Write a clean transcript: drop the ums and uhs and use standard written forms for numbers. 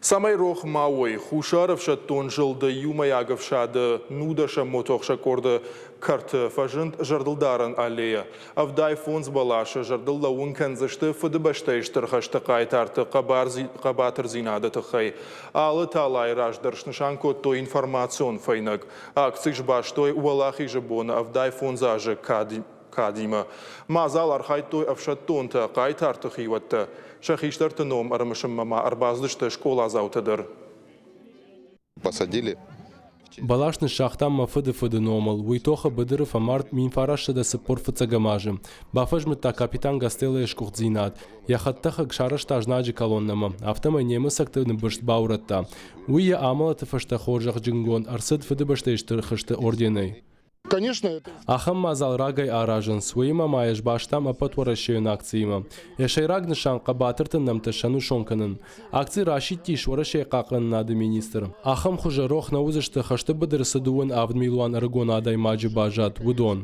Цӕмӕй рох ма уой, Хуссар ӕфсӕддон зылды иумӕйаг ӕфсады нудӕсӕм мотоӕхсӕг къорды кӕрты фӕзынд зӕрдылдарӕн аллейӕ. 75 бӕласы зӕрдыл лӕууын кӕндзысты Фыдыбӕстӕйы Стыр хӕсты хъайтарты хъӕбатырдзинады тыххӕй. Алы талайы раз дӕр снысан кодтой информацион фӕйнӕг. Акци сбастой Уӕлахизы боны 75 азы кадимӕ. Мадзал архайдтой ӕфсӕддонтӕ, хъайтарты хиуӕттӕ. Сӕ хистӕрты ном ӕрымысынмӕ ма ӕрбацыдысты скъоладзаутӕ дӕр. Посадили. Бӕлас ныссагътам мӕ фыды фыды номыл. Уый тохы быдыры фӕмард 1945 азы. Бафӕзмыдта капитан Гастеллойы сгуыхтдзинад. Йӕ хӕдтӕхӕг сарӕзта знаджы колоннӕмӕ, афтӕмӕй немыцӕгты ныббырст баурӕдта. Уый йӕ амӕлӕты фӕстӕ хорзӕхджынгонд ӕрцыд Фыдыбӕстӕйы Стыр Хӕсты орденӕй. Конечно, это... Ахӕм мадзал рагӕй аразынц, уыимӕ ма йӕ сбастам ӕппӕтуӕрӕсейон акциимӕ. Йӕ сӕйраг нысан хъӕбатырты нӕмттӕ сӕнусон кӕнын. Акци расидтис Уӕрӕсейы хъахъхъӕнынады министр. Ахӕм хуызы рох нӕ уыдзысты хӕсты быдыры цы 27 милуан ӕрыгон адӕймаджы баззад, уыдон.